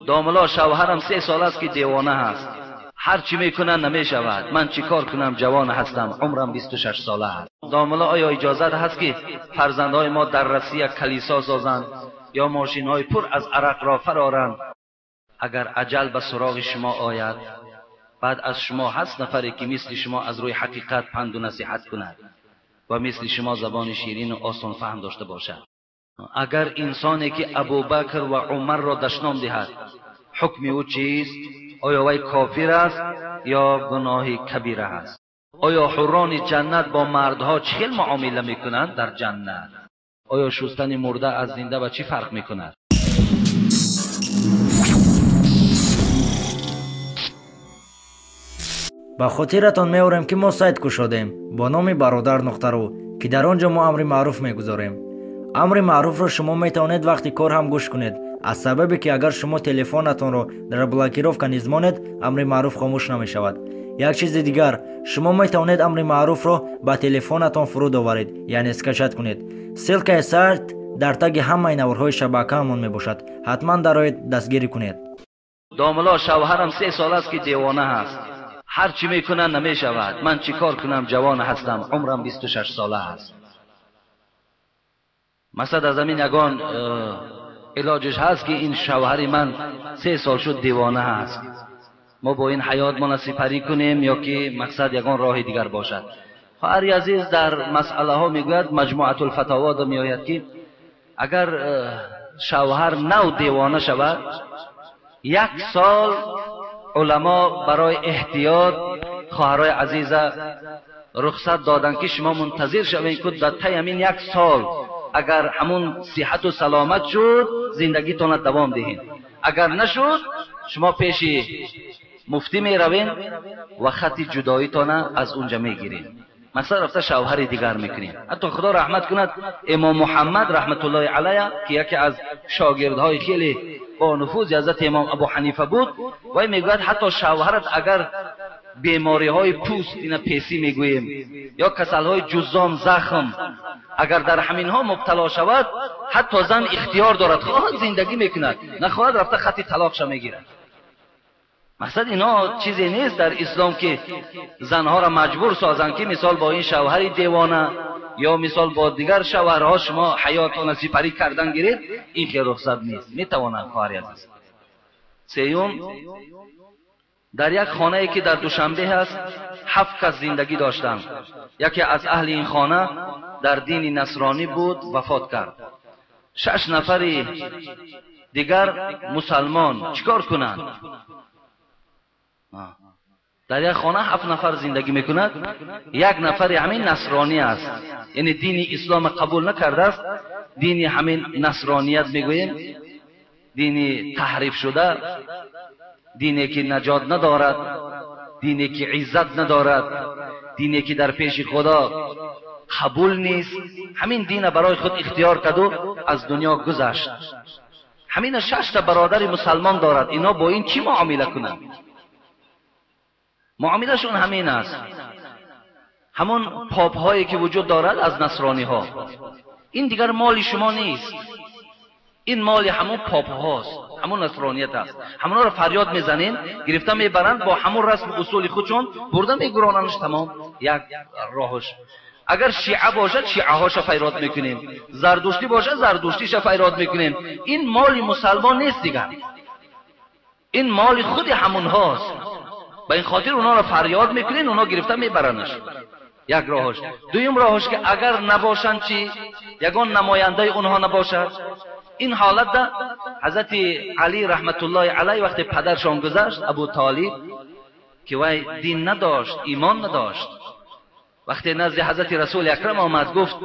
Домла шавҳарам 3 сол аст ки девона ҳаст. Ҳар чӣ мекунам намешавад. Ман чӣ кор кунам? Ҷавон ҳастам, умрам 26 сола аст. Домла, оё иҷозат ҳаст ки фарзандҳои мо дар Россия калисо созанд ё мошинҳои пур аз арақ ро фароранд? Агар аҷал ба суроғи шумо ояд, баъд аз шумо ҳаст нафаре ки мисли шумо аз рӯи ҳақиқат панду насиҳат кунад ва мисли шумо забони ширину осонфаҳм дошта бошад. Агар инсоне ки Абубакр ва Умарро дашном диҳад, ҳукми ӯ чист? Оё вай кофир аст ё гуноҳи кабира аст? Оё ҳуррони ҷаннат бо мардҳо чӣ хел муомила мекунанд дар ҷаннат? Оё шустани мурда аз зинда ба чӣ фарқ мекунад? Ба хотиратон меорем, ки мо сайт кушодем бо номи бародар.ру, ки дар он ҷо мо амри маъруф мегузорем. Амри маъруфро шумо метавонед вақти кор ҳам гӯш кунед, аз сабабе ки агар шумо телефонатонро дар блокировка низ монед, амри маъруф хомӯш намешавад. Як чизи дигар, шумо метавонед амри маъруфро ба телефонатон фуруд оваред, яъне скачать кунед. Ссылкаи сайт дар таги ҳамаи наворҳои шабакаамон мебошад. Ҳатман дароед, дастгирӣ кунед. Домла, шавҳарам 3 сол аст ки девона ҳаст. Ҳар чӣ мекунам намешавад. Ман чӣ кор кунам? Ҷавон ҳастам, умрам 26 сола аст. Масалан, аз ҳамин ягон илоҷиш ҳаст ки ин шавҳари ман 3 сол шуд девона ҳаст, мо бо ин ҳаёт мона сипарӣ кунем ё ки мақсад ягон роҳи дигар бошад? Хоҳари азиз, дар масъалаҳо мегӯяд, Маҷмуатулфатово меояд ки агар шавҳар нав девона шавад, 1 сол уламо барои эҳтиёт хоҳарои азиза рухсат доданд ки шумо мунтазир шавед, ки дар таи ҳамин 1 сол агар ҳамун сиҳату саломат шуд, зиндагитонро давом диҳед. Агар нашуд, шумо пеши муфтӣ меравед ва хати ҷудоитона аз унҷа мегиред. Масалан, рафта шавҳари дигар мекунед. Ҳатто худо раҳмат кунад имом Муҳаммад раҳматуллоҳи алайҳ, ки яке аз шогирдҳои хеле бо нуфузи ҳазрати имом Абу Ҳанифа буд, вай мегӯяд ҳатто шавҳарат агар бемориҳои пӯст, ина песӣ мегӯем, ё касалҳои ҷузом, захм, агар дар ҳаминҳо мубтало шавад, ҳатто зан ихтиёр дорад, хоҳад зиндагӣ мекунад, нахоҳад рафта хати талоқша мегирад. Мақсад ино чизе нест дар ислом ки занҳоро маҷбур созанд ки мисол бо ин шавҳари девона ё мисол бо дигар шавҳарҳо шумо ҳаётона сипарӣ кардан гиред, ин хел рухсат нест. Метавонанд, хоҳари азиз. Сеюм, дар як хонае ки дар Душанбе ҳаст, 7 кас зиндагӣ доштанд. Яке аз аҳли ин хона дар дини насронӣ буд, вафот кард. 6 нафари дигар мусалмон чӣ кор кунанд? Дар як хона 7 нафар зиндагӣ мекунад, як нафари ҳамин насронӣ аст, яъне дини ислома қабул накардааст, дини ҳамин насроният мегӯем, дини таҳриф шуда, дине ки наҷот надорад, дине ки иззат надорад, дине ки дар пеши худо қабул нест. Ҳамин дина барои худ ихтиёр карду аз дунё гузашт. Ҳамина 6 та бародари мусалмон дорад. Ино бо ин чӣ муомила кунанд? Муомилашон ҳамин аст. Ҳамон попҳое ки вуҷуд дорад аз насрониҳо, ин дигар моли шумо нест, ин моли ҳамон попҳост, ҳамон насроният аст. Ҳамонҳоро фарёд мезанен, гирифта мебаранд бо ҳамон расму усули худшон бурда мегуронандш, тамом. Як роҳш. Агар шиа бошад, шиаҳоша файрод мекунем, зардуштӣ бошад, зардуштиша файрод мекунем. Ин моли мусалмон нест дигар, ин моли худи ҳамонҳост. Ба ин хотир онҳоро фарёд мекунен, онҳо гирифта мебарандш. Як роҳш. Дуюм роҳш ки агар набошанд чӣ, ягон намояндаи онҳо набошад. Ин ҳолатда ҳазрати Али раҳматуллоҳи алайҳ вақте падаршон гузашт, Абу Толиб, ки вай дин надошт, имон надошт, вақте назди ҳазрати Расули Акрам омад, гуфт: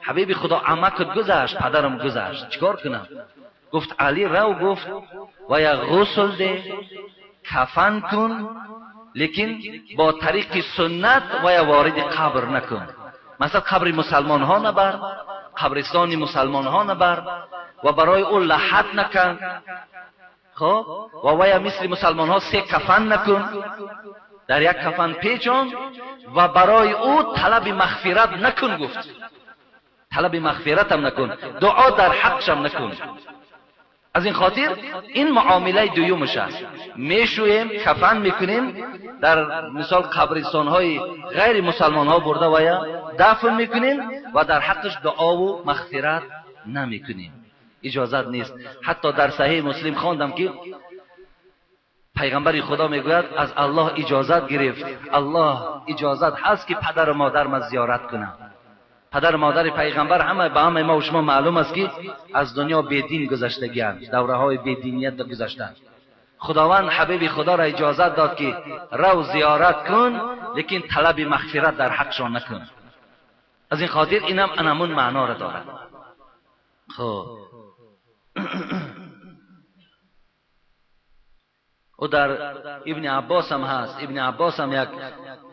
ҳабиби Худо, амакат гузашт, падарам гузашт, чӣ кор кунам? Гуфт: Али рав, гуфт, вая ғусл де, кафан кун, лекин бо тариқи суннат вая вориди қабр накун. Масалан, қабри мусалмонҳо набар, қабристони мусалмонҳо набар ва барои ӯ лаҳат накун, хоб, ва вая мисли мусалмонҳо 3 кафан накун, дар як кафан печон ва барои ӯ талаби мағфират накун. Гуфт: талаби мағфиратам накун, дуо дар ҳақшам накун. از این خاطر این معامله دویمش است. میشویم، کفن میکنیم، در مثال قبرستان های غیر مسلمان ها برده و یا دفن میکنیم و در حقش دعا و مغفرت نمیکنیم، اجازت نیست. حتی در صحیح مسلم خواندم که پیغمبر خدا میگوید از الله اجازت گرفت، الله اجازت هست که پدر و مادر ما زیارت کنم. پدر و مادر پیغمبر همه به همه ما و شما معلوم است که از دنیا بیدین گذشتگی‌اند، دوره های بیدینیت گذشتند. خداوند حبیب خدا را اجازت داد که رو زیارت کن، لیکن طلب مغفرت در حقشان نکن. از این خاطر اینم انمون معنا را دارد. خب او در ابن عباس هم هست. ابن عباس هم یک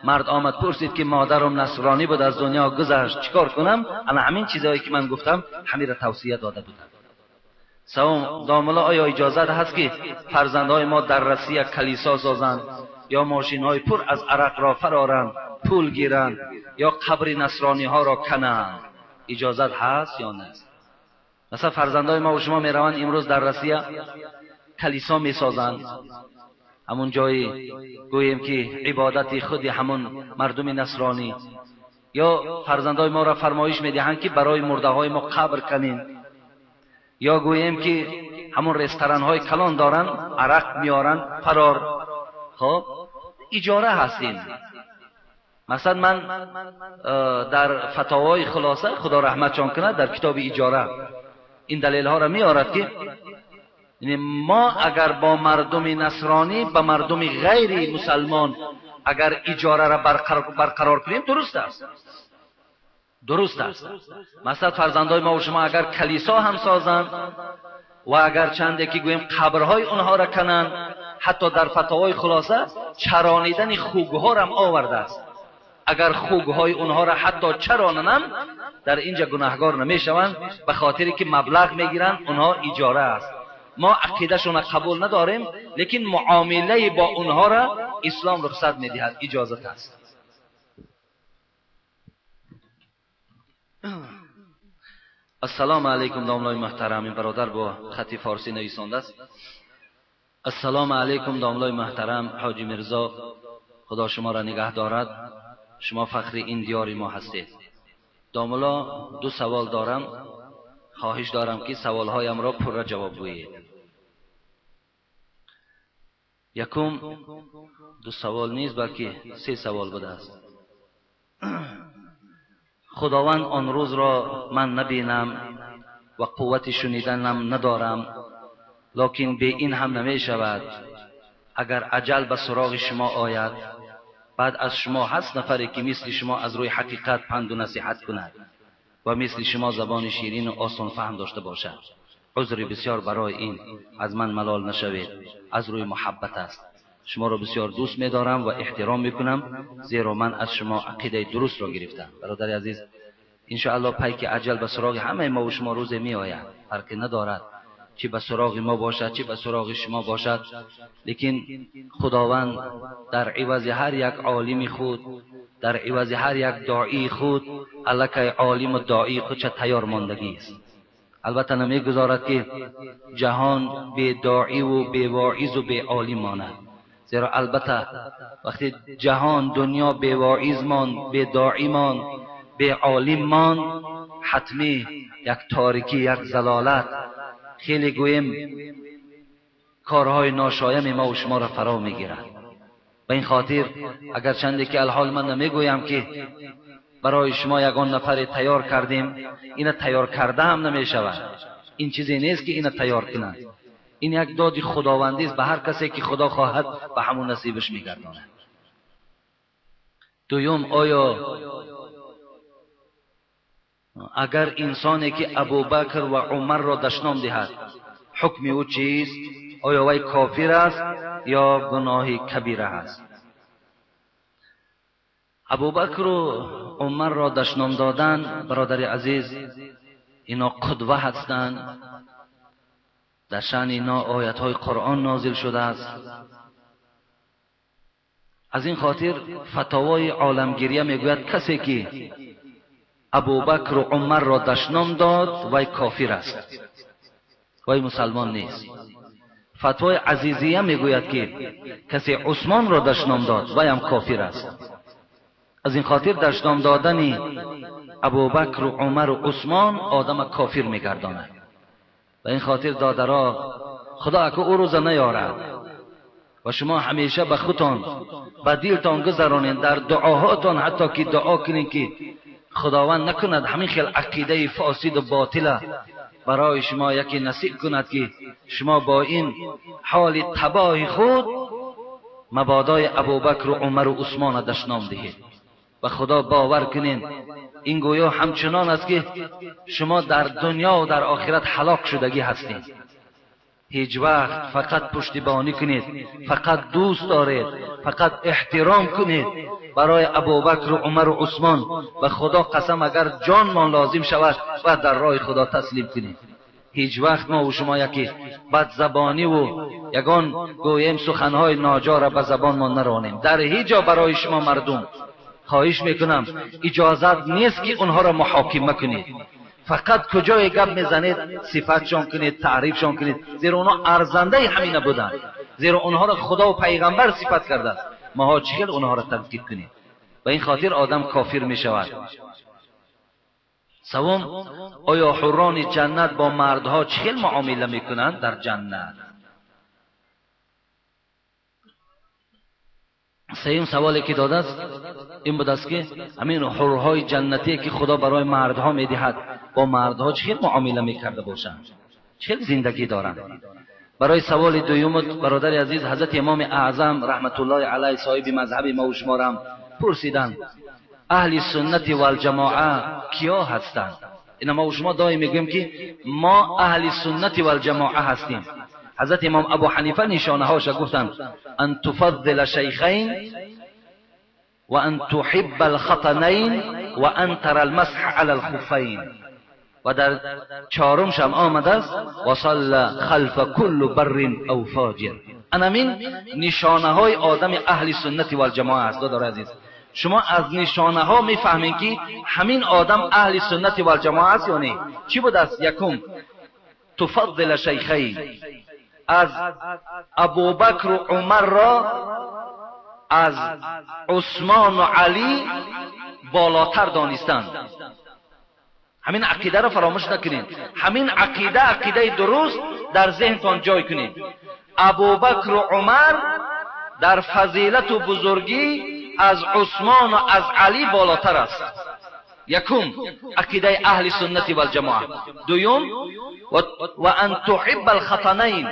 مرد آمد پرسید که مادرم نصرانی بود از دنیا گذشت، چیکار کنم؟ انا همین چیزهایی که من گفتم همین را توصیه داده بودم. سوم، داملا آیا اجازت هست که فرزندهای ما در رسیه کلیسا سازند یا ماشینهای پر از عرق را فرارند، پول گیرند یا قبر نصرانی ها را کنند؟ اجازت هست یا نیست؟ مثلا فرزندهای ما و شما میروند امروز در رسیه کلیسا میسازند، همون جایی گوییم که عبادت خود همون مردم نصرانی، یا فرزندهای ما را فرمایش میدهند که برای مرده های ما قبر کنیم، یا گوییم که همون رستوران های کلان دارن عرق میارن فرار. خب اجاره هستیم. مثلا من در فتاوای خلاصه خدا رحمتشان کنه در کتاب اجاره این دلیل ها را میارد که یعنی ما اگر با مردم نصرانی، با مردم غیر مسلمان اگر اجاره را برقرار کنیم درست است، درست است. مثلا فرزندای ما و شما اگر کلیسا هم سازند و اگر چنده که گوییم قبرهای اونها را کنند، حتی در فتاوای خلاصه چرانیدن خوگها را هم آورده است. اگر خوگهای اونها را حتی چراننم در اینجا گناهگار نمیشوند، به خاطری که مبلغ میگیرند اونها اجاره است. ما عقیده‌شون قبول نداریم، لیکن معامله با اونها را اسلام رخصت میدهد، اجازت است. السلام علیکم داملای محترم. این برادر با خط فارسی نویسانده است. السلام علیکم داملای محترم حاجی میرزا، خدا شما را نگه دارد، شما فخر این دیار ما هستید. داملا دو سوال دارم، خواهش دارم که سوالهایم را پر جواب گویید. یکم، دو سوال نیست بلکه سه سوال بوده است. خداوند آن روز را من نبینم و قوت شنیدنم ندارم، لکن به این هم نمی شود. اگر عجل به سراغ شما آید، بعد از شما هست نفری که مثل شما از روی حقیقت پند و نصیحت کند و مثل شما زبان شیرین و آسان فهم داشته باشد. عذر بسیار برای این، از من ملال نشوید، از روی محبت است. شما را بسیار دوست می‌دارم و احترام میکنم، زیرا من از شما عقیده درست را گرفتم. برادر عزیز، انشاءالله پیک عجل به سراغ همه ما و شما روز میآید، فرقی ندارد چی به سراغ ما باشد چی به سراغ شما باشد، لیکن خداوند در عوض هر یک عالم خود، در عوض هر یک داعی خود، الکی عالم و داعی خود چه تیار ماندگی است. البته نمیگذارد که جهان بی داعی و بی واعظ و بی عالم ماند، زیرا البته وقتی جهان دنیا بی واعظ ماند، بی داعی ماند، بی عالم ماند، حتمی یک تاریکی، یک ضلالت، خیلی گوییم کارهای ناشایم ما و شما را فرا میگیرد. به این خاطر اگر چندی که الحال من نمیگویم که برای شما یگان نفر تیار کردیم، اینه تیار کرده هم نمیشود. این چیزی نیست که اینه تیار کنند. این یک داد خداوندی است، به هر کسی که خدا خواهد به همون نصیبش میگرداند. دوم، آیا اگر انسانی که ابوبکر و عمر را دشنام دهد حکم او چیست؟ آیا وی کافر است یا گناه کبیره است؟ ابوبکر و عمر را دشنام دادن، برادر عزیز، اینا قدوه هستند، در شأن اینا آیت های قرآن نازل شده است. از این خاطر فتاوای عالمگیریه میگوید کسی که ابوبکر و عمر را دشنام داد وی کافر است. وای مسلمان نیست. فتوای عزیزیه میگوید که کسی عثمان را دشنام داد وی هم کافر است. از این خاطر دشنام دادن ابوبکر و عمر و عثمان آدم کافر میگرداند. و این خاطر دادرا خدا اکو او روز نیارد و شما همیشه به خودتان به دلتان گذرانین، در دعاهاتان حتی که دعا کنین که خداوند نکند همین خیل عقیده فاسد و باطله برای شما یکی نصیب کند که شما با این حال تباه خود مبادای ابوبکر و عمر و عثمان دشنام دهید. و خدا باور کنین این گویا همچنان است که شما در دنیا و در آخرت هلاک شدگی هستین. هیچ وقت فقط پشتیبانی کنید، فقط دوست دارید، فقط احترام کنید برای ابوبکر و عمر و عثمان. و خدا قسم اگر جانمان لازم شود و در راه خدا تسلیم کنید. هیچ وقت ما و شما یکی بدزبانی و یگان گویم سخنهای ناجا را به زبان ما نرانیم. در هیچ جا برای شما مردم خواهش میکنم اجازت نیست که اونها را محاکمه کنید. فقط کجای گپ میزنید صفتشان کنید، تعریفشان کنید، زیرا اونها ارزنده همینه بودند، زیرا اونها را خدا و پیغمبر صفت کرده است. ماها چخیل اونها را تنقید کنید؟ به این خاطر آدم کافر میشود. سوم، آیا حوران جنت با مردها چخیل معامله میکنند در جنت؟ سوم سوالی که داده است این بود است که همین حورهای جنتی که خدا برای مردها میدهد با مردها چه معامله میکرده باشند، چه زندگی دارند. برای سوال دوم برادر عزیز، حضرت امام اعظم رحمت الله علیه صاحب مذهب ما و شما را پرسیدند اهل سنت و الجماعه کیا هستند؟ اینا ما و شما دائم میگوییم که ما اهل سنت و الجماعه هستیم. حضرت امام ابو حنیفه نشانه هاش گفتند ان تفضل شیخین و ان تحب الخطنین و ان تر المسح علی الخفین. و در چهارمش هم آمده است و صلی خلف کل بر او فاجر. انمین نشانه های آدم اهل سنت و الجماعه است. دادار عزیز، شما از نشانه ها میفهمین که همین آدم اهل سنت و الجماعه است یا نه. چی بود است؟ یکم تفضل شیخین، از ابوبکر و عمر را از عثمان و علی بالاتر دانستند. همین عقیده را فراموش نکنید، همین عقیده عقیده درست در ذهنتان جای کنید. ابوبکر و عمر در فضیلت و بزرگی از عثمان و از علی بالاتر است. یکم عقیده اهل سنت و الجماعه. دوم و ان تحب الخطنین،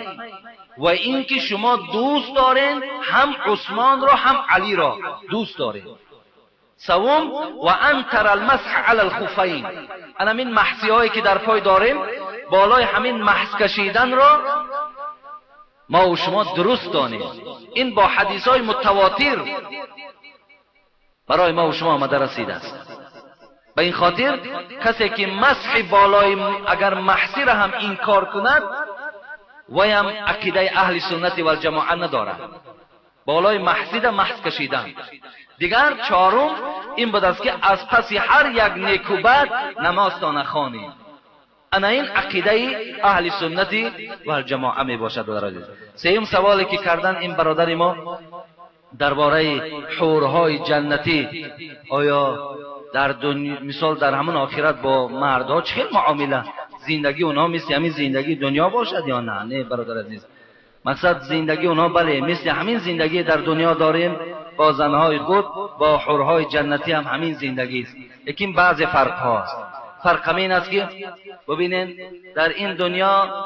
و اینکه شما دوست دارین هم عثمان را هم علی را دوست دارین. سوم و ان تر المسح علی الخفین، همین محسی هایی که در پای داریم بالای همین محس کشیدن را ما و شما درست دانیم. این با حدیث های متواتر برای ما و شما آمده رسیده است. به این خاطر کسی که مسح بالای اگر محسی را هم انکار کند وی هم عقیده اهل سنت و الجماعه ندارد، بالای محسی را محس کشیدن. دیگر چهارم این بود است که از پس هر یک نیک و بد نمازتان خوانید. انا این عقیده اهل سنت و الجماعه می باشد. سوم سوالی که کردن این برادر ما درباره حورهای جنتی، آیا در دنیا مثال در همون آخرت با مردها چه معامله زندگی اونها مثل همین زندگی دنیا باشد یا نه؟ نه برادر عزیز، مقصد زندگی اونها بله مثل همین زندگی در دنیا داریم با زنهای خود، با حورهای جنتی هم همین زندگی است، لیکن بعض فرق هاست. فرق همین است که ببینین در این دنیا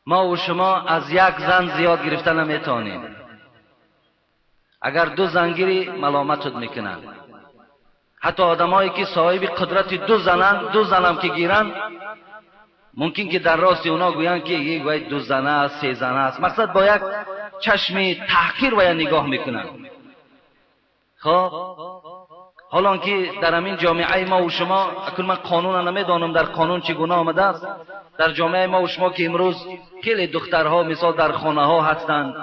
ما و شما از یک زن زیاد گرفتن نمیتونیم. اگر دو زن گیری ملامتت میکنن. حتی آدمایی که صاحب قدرت دو زنن، دو زنم که گیرن ممکن که در راست اونا گویند که یک باید دو زنه است، سه زنه است، مقصد با یک چشم تحقیر و یا نگاه میکنن. خب حالا که در همین جامعه ما و شما، اکنون من قانون نمیدانم در قانون چگونه آمده است، در جامعه ما و شما که امروز خیلی دخترها مثال در خانه ها هستند،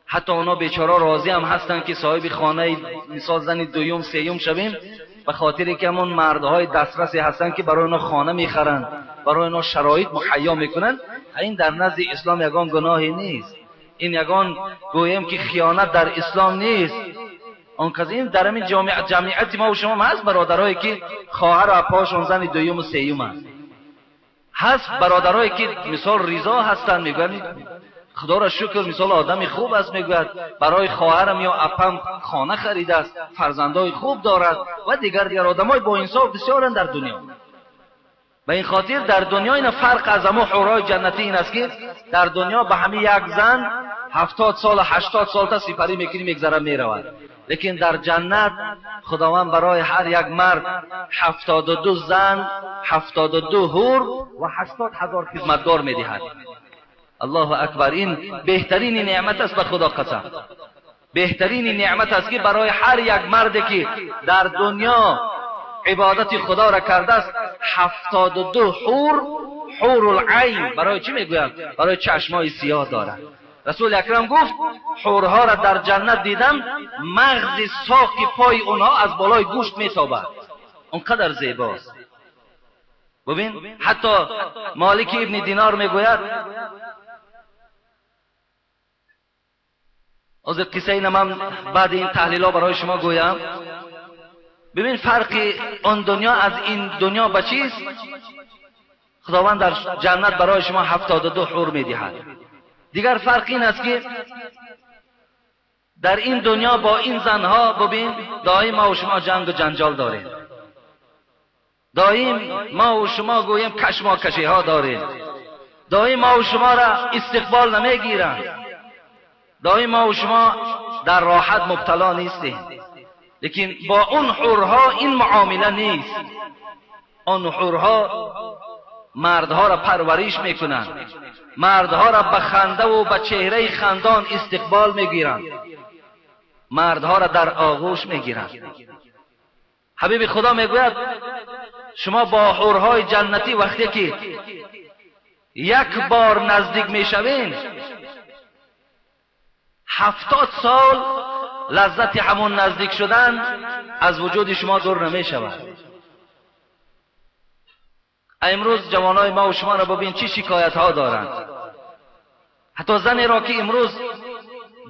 حتی اونا بیچاره راضی هم هستند که صاحب خانه مثال زن دوم سیوم شویم، به خاطر که همون مردهای دسترسی هستند که برای اونا خانه میخرند، برای اینا شرایط مهیا میکنن، این در نزد اسلام یگان گناهی نیست، این یگان گویم که خیانت در اسلام نیست. آن کس این در همین جمعیت ما و شما هست برادرایی که خواهر و اپاشون زن دویم و سیوم است، هست برادرایی که مثال ریزا هستند، میگن خدا را شکر مثال آدمی خوب است، میگوید برای خواهرم یا اپم خانه خریده است، فرزندای خوب دارد و دیگر آدمای با انصاف بسیارند در دنیا. به این خاطر در دنیا این فرق از امو حورای جنتی این است که در دنیا به همه یک زن 70 سال 80 سال تا سپری میکنی میگذره میرود، لیکن در جنت خداوند برای هر یک مرد 72 زن، 72 حور و 80,000 خدمتگار میدهد. الله اکبر! این بهترین نعمت است، به خدا قسم بهترین نعمت است که برای هر یک مردی که در دنیا عبادت خدا را کرده است 72 حور، حور العین. برای چی میگویند؟ برای چشمای سیاه دارد. رسول اکرم گفت حورها را در جنت دیدم، مغز ساق پای اونها از بالای گوشت میتابد، اونقدر زیباست. ببین حتی مالک ابن دینار میگوید، از قصه اینم من بعد این تحلیل ها برای شما گویم. ببین فرق آن دنیا از این دنیا به چیست؟ خداوند در جنت برای شما 72 حور میدهد. دیگر فرق این است که در این دنیا با این زنها ببین دائم ما و شما جنگ و جنجال داریم، دائم ما و شما گوییم کشماکشی ها داریم، دائم ما و شما را استقبال نمیگیرند، دائم ما و شما در راحت مبتلا نیستیم. لیکن با اون حورها این معامله نیست. آن حورها مردها را پرورش میکنند، مردها را به خنده و به چهره خندان استقبال میگیرند، مردها را در آغوش میگیرند. حبیب خدا میگوید شما با حورهای جنتی وقتی که یک بار نزدیک میشوین 70 سال لذت همون نزدیک شدن از وجود شما دور نمیشود. امروز جوانای ما و شما را ببین چی شکایت ها دارند. حتی زنی را که امروز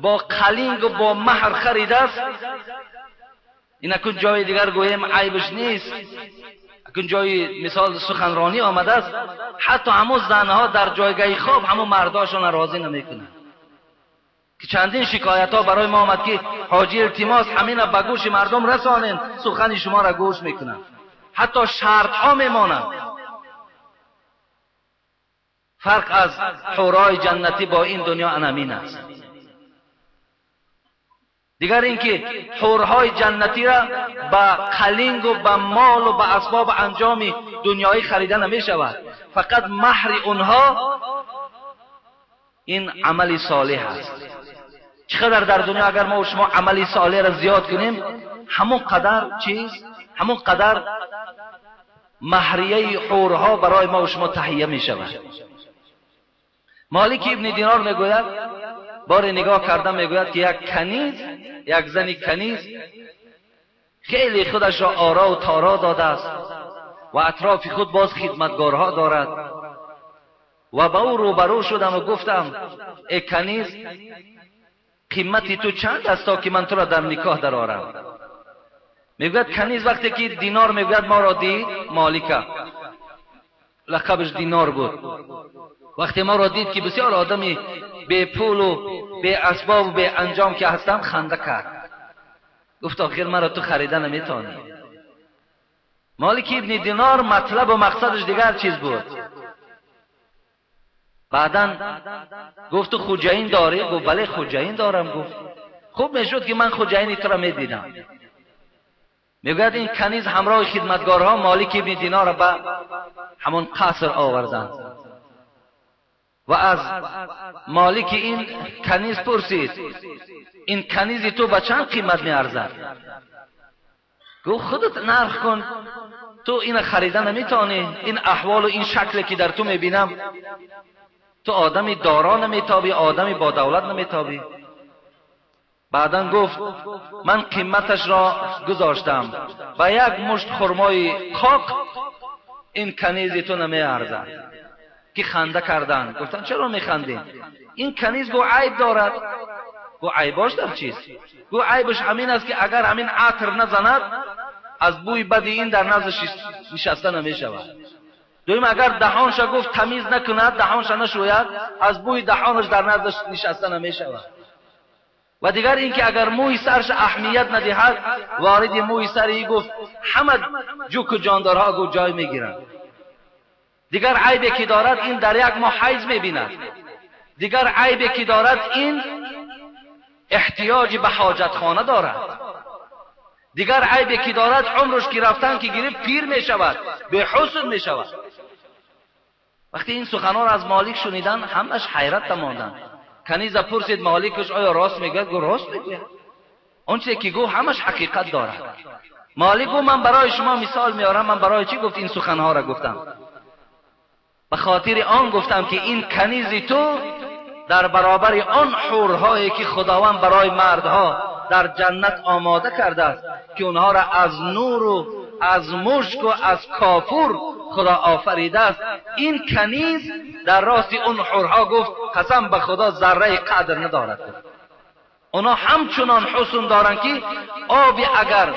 با قلینگ و با مهر خریده است، این اکن جای دیگر گویم عیبش نیست، اکن جای مثال سخنرانی آمده است، حتی همون زنها در جایگاه خواب همون مرداشون راضی نمیکنند. که چندین شکایت ها برای ما آمد که حاجی التماس همین به گوش مردم رسانین، سخن شما را گوش میکنند، حتی شرط ها میمانند. فرق از حورای جنتی با این دنیا انمین است. دیگر اینکه حورهای جنتی را با قلینگ و با مال و با اسباب انجام دنیایی خریده نمی شود، فقط مهر اونها این عمل صالح است. چقدر در دنیا اگر ما و شما عمل صالح را زیاد کنیم، همون قدر چیز، همون قدر مهریه حورها برای ما و شما تهیه می شود. مالک ابن دینار میگوید، بار نگاه کردم میگوید که یک کنیز، یک زنی کنیز خیلی خودش را آرا و تارا داده است و اطراف خود باز خدمتگارها دارد و با او روبرو شدم و گفتم ای کنیز، قیمتی تو چند است تا که من تو را در نکاح درآرم؟ میگوید کنیز وقتی که دینار میگوید ما را دید، مالکه لقبش دینار بود، وقتی ما را دید که بسیار آدمی بی پول و بی اسباب و بی انجام که هستم، خنده کرد، گفت آخر مرا تو خریده نمیتونی. مالک ابن دینار مطلب و مقصدش دیگر چیز بود. بعدا گفت تو خوجین داری؟ گفت بله خوجین دارم. گفت خوب میشد که من خوجین تو را میدیدم. میگوید این کنیز همراه خدمتگارها مالک ابن دینار را به همون قصر آوردند و از مالک این کنیز پرسید این کنیز تو به چند قیمت میارزد؟ گفت خودت نرخ کن، تو این خریده نمیتونی، این احوال و این شکل که در تو میبینم، تو آدمی دارا نمیتابی، آدمی با دولت نمیتابی. بعدا گفت من قیمتش را گذاشتم و یک مشت خرمای قاق این کنیز تو نمیارزد. که خنده کردن، گفتن چرا میخندین؟ این کنیز گو عیب دارد. گو عیباش در چیست؟ گو عیبش همین است که اگر همین عطر نزند از بوی بدی این در نزدش نشسته نمیشود. دویم اگر دهانش گفت تمیز نکند، دهانش نشوید، از بوی دهانش در نزدش نشسته نمیشود. و دیگر اینکه اگر موی سرش اهمیت ندهد، وارد موی سری گفت همه جوک و جاندارها گفت جای میگیرند. دیگر عیبی که دارد این در یک ماه حیض میبیند. دیگر عیبی که دارد این احتیاج به حاجتخانه دارد. دیگر عیبی که دارد عمرش که رفتن که گرفت پیر میشود، به حسن میشود. وقتی این سخنان را از مالک شنیدن همش حیرت ماندند. کنیز پرسید مالکش آیا راست میگوید؟ گفت راست میگوید. آنچه که گفت همش حقیقت دارد. مالک گفت من برای شما مثال میارم. من برای چی گفت این سخنها را گفتم؟ به خاطر آن گفتم که این کنیز تو در برابر آن حورهایی که خداوند برای مردها در جنت آماده کرده است که اونها را از نور و از مشک و از کافور خدا آفریده است، این کنیز در راست اون حورها گفت قسم به خدا ذره قدر ندارد. اونا همچنان حسن دارند که آبی اگر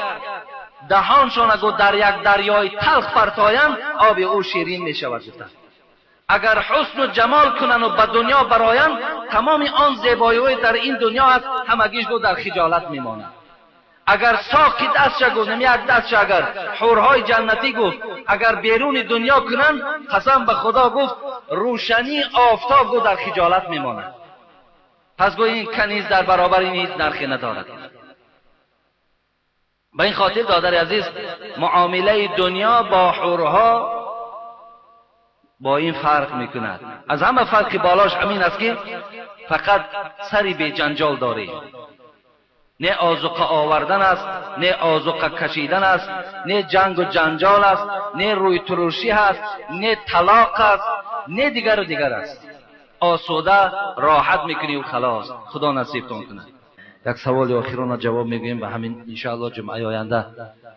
دهانشان گفت در یک دریای تلخ پرتایند آب او شیرین می شود. اگر حسن و جمال کنند و به دنیا برایند تمام آن زیبایی در این دنیا هست همگیش گفت در خجالت میماند. اگر ساقی دستش گفت نمی یک دستش اگر حورهای جنتی گفت اگر بیرون دنیا کنند قسم به خدا گفت روشنی آفتاب گفت در خجالت میماند. پس گفت این کنیز در برابر این هیچ نرخی ندارد. به این خاطر دادر عزیز معامله دنیا با حورها با این فرق میکند. از همه فرق بالاش همین است که فقط سری به جنجال داری، نه آذوقه آوردن است، نه آذوقه کشیدن است، نه جنگ و جنجال است، نه روی ترشی هست، نه طلاق است، نه دیگر و دیگر است. آسوده راحت میکنی و خلاص. خدا نصیبتون کنه. یک سوال آخرون جواب میگوییم و همین انشاءالله جمعه آینده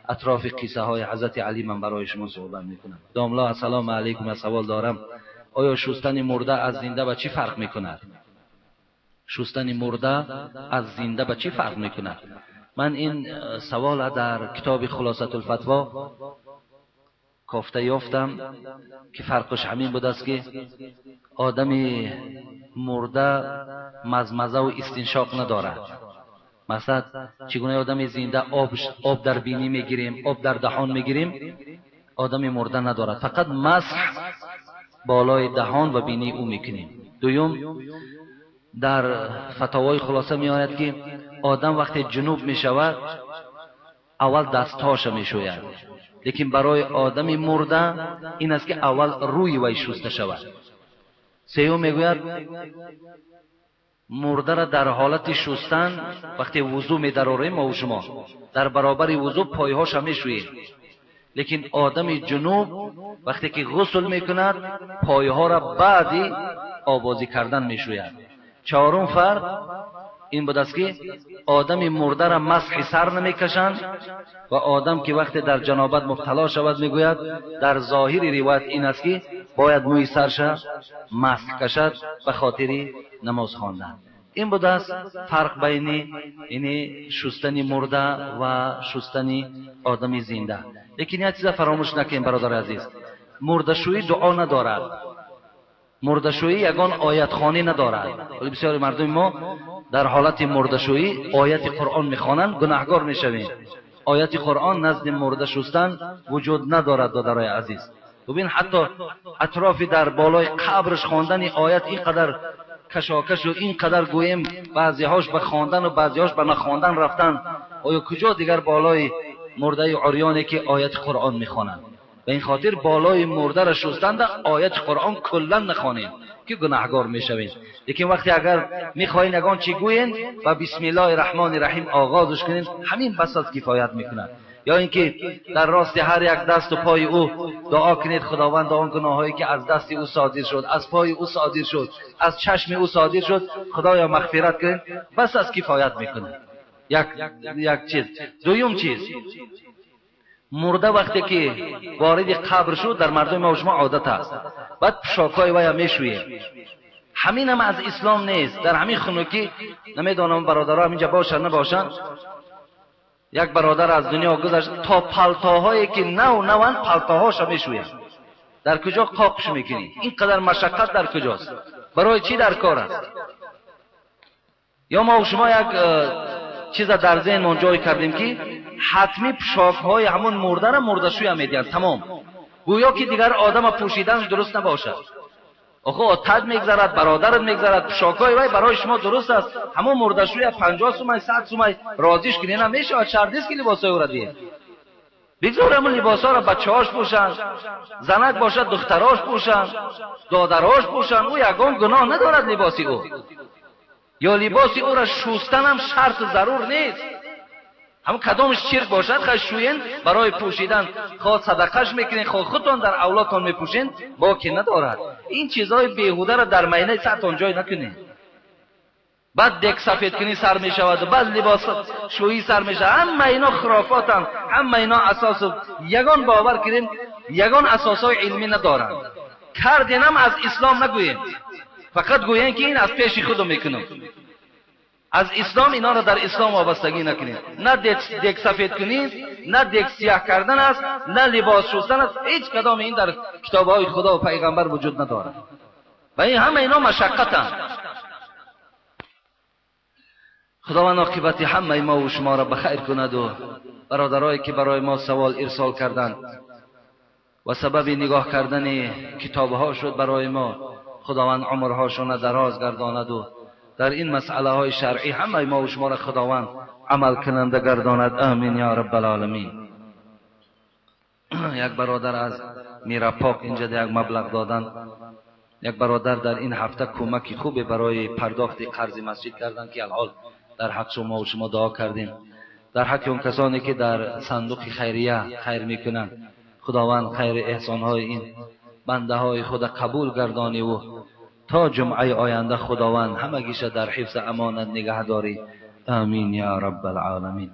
اطراف قصه های حضرت علی من برای شما صحبت میکنم. داملا السلام علیکم، سوال دارم، آیا شستن مرده از زنده به چی فرق میکند؟ شستن مرده از زنده به چی فرق میکند؟ من این سوال در کتاب خلاصة الفتوا کافته یافتم که فرقش همین بود است که آدم مرده مزمزه و استنشاق ندارد. مثلا چگونه آدم زنده آب در بینی میگیریم، آب در دهان میگیریم، آدم مرده ندارد، فقط مسح بالای دهان و بینی او میکنیم. دوم، در فتاوای خلاصه می آید که آدم وقتی جنوب می شود اول دستهاش می شوید، لیکن برای آدم مرده این است که اول روی وی شسته شود. سیوم میگوید مرده را در حالت شستن وقتی وضو می دراریم ما و شما در برابر وضو پایهاش می شوییم، لیکن آدم جنوب وقتی که غسل میکند پایها را بعدی آبازی کردن می شوید. چهارم فرق این بود است که آدم مرده را مسح سر نمیکشند و آدم که وقتی در جنابت مبتلا شود میگوید در ظاهر روایت این است که باید موی سرش مسح کشد به خاطر نماز خواندن. این بود است فرق بین این شستن مرده و شستن آدم زنده. لیکن یک چیز فراموش نکنیم برادر عزیز، مرده شویی دعا ندارد، مرده‌شویی یگان آیت خوانی ندارد. ولی بسیاری مردم ما در حالت مرده‌شویی آیت قرآن میخوانند، گناهگار میشویم. آیت قرآن نزد مرده شستن وجود ندارد دادرای عزیز. ببین حتی اطراف در بالای قبرش خواندن آیت اینقدر کشاکش و اینقدر گوییم بعضیهاش به خواندن و بعضیهاش به نخواندن رفتن، آیا کجا دیگر بالای مرده عریانی که آیت قرآن میخوانند؟ به این خاطر بالای مرده را شستن در آیت قرآن کلا نخوانید که گناهگار میشوید. لیکن وقتی اگر میخواین یگان چی گوین و بسم الله الرحمن الرحیم آغازش کنین، همین بس از کفایت میکند. یا اینکه در راست هر یک دست و پای او دعا کنید خداوند آن گناهایی که از دست او صادر شد، از پای او صادر شد، از چشم او صادر شد، خدایا مغفرت کنید، بس از کفایت میکنه. یک چیز. دوم چیز، Мурда вақте ки вориди қабр шуд, дар мардуми мо шумо одат аст, баъд пӯшокҳои вая мешӯем. Ҳамин ҳам аз ислом нест. Дар ҳамин хунукӣ намедонам бародаро ҳаминҷа бошанд набошанд, як бародар аз дунё гузашт, то палтоҳое ки нав наванд палтоҳоша мешӯянд. Дар куҷо қоқш мекунӣ? Ин қадар машаққат дар куҷост? Барои чӣ дар кор аст? Ё мо шумо як чиза дар зеҳнмон ҷой кардем, ки ҳатмӣ пӯшокҳои ҳамун мурдара мурдашӯя медиҳанд, тамом. Гӯё ки дигар одама пӯшиданаш дуруст набошад. Охо отат мегзарад, бародарат мегзарад, пӯшокҳои вай барои шумо дуруст аст. Ҳамун мурдашӯя 50 сумай, 100 сумай розиш кунӣ, намешавад, шарт нест ки либосҳои ӯро диҳед. Бигзор ҳамун либосҳоро бачаҳош пӯшанд, занак бошад духтарош пӯшанд, додарош пӯшанд, ӯ ягон гуноҳ надорад либоси ӯ. Ё либоси ӯро шӯстанам шарту зарур нест. Ҳам кадомш чирк бошад, хай шӯен барои пӯшидан, хоҳ садақаш мекунед, хоҳ худтон дар авлодтон мепӯшен, боке надорад. Ин чизҳои беҳударо дар майнаи сартон ҷой накунед. Баъд дек сафедкунӣ сар мешавад, баъд либос шӯӣ сар мешавад. Ҳама ино хурофотанд, ҳама ино асосу ягон бовар кунем, ягон асосҳои илмӣ надоранд. Карденам аз ислом нагӯем, фақат гӯем ки ин аз пеши худо мекунам. Аз ислом инҳоро дар ислом вобастагӣ накунед. На дек сафед кунед, на дек сиёҳ кардан аст, на либос шустан аст. Ҳеҷ кадоми ин дар китобҳои худо ва пайғамбар вуҷуд надорад. Ва ин ҳама ино машаққатанд. Худованд оқибати ҳамаи мо ва шуморо ба хайр кунад ва бародарое ки барои мо савол ирсол карданд ва сабаби нигоҳ кардани китобҳо шуд барои мо, худованд умрҳошонро дароз гардонад ва дар ин масъалаҳои шаръӣ ҳамаи мо ва шуморо худованд амалкунанда гардонад. Амин ё раббалоламин. Як бародар аз Мирапок инҷа як маблағ доданд. Як бародар дар ин ҳафта кӯмаки хубе барои пардохти қарзи масҷид карданд, ки алҳол дар ҳақ шумо ва шумо дуо кардем. Дар ҳаққи он касоне ки дар сандуқи хайрия хайр мекунанд, худованд хайри эҳсонҳои ин бандаҳои худа қабул гардониву то ҷумъаи оянда худованд ҳамагиша дар ҳифзи амонат нигаҳ дорӣ. Амин ё раббалоламин.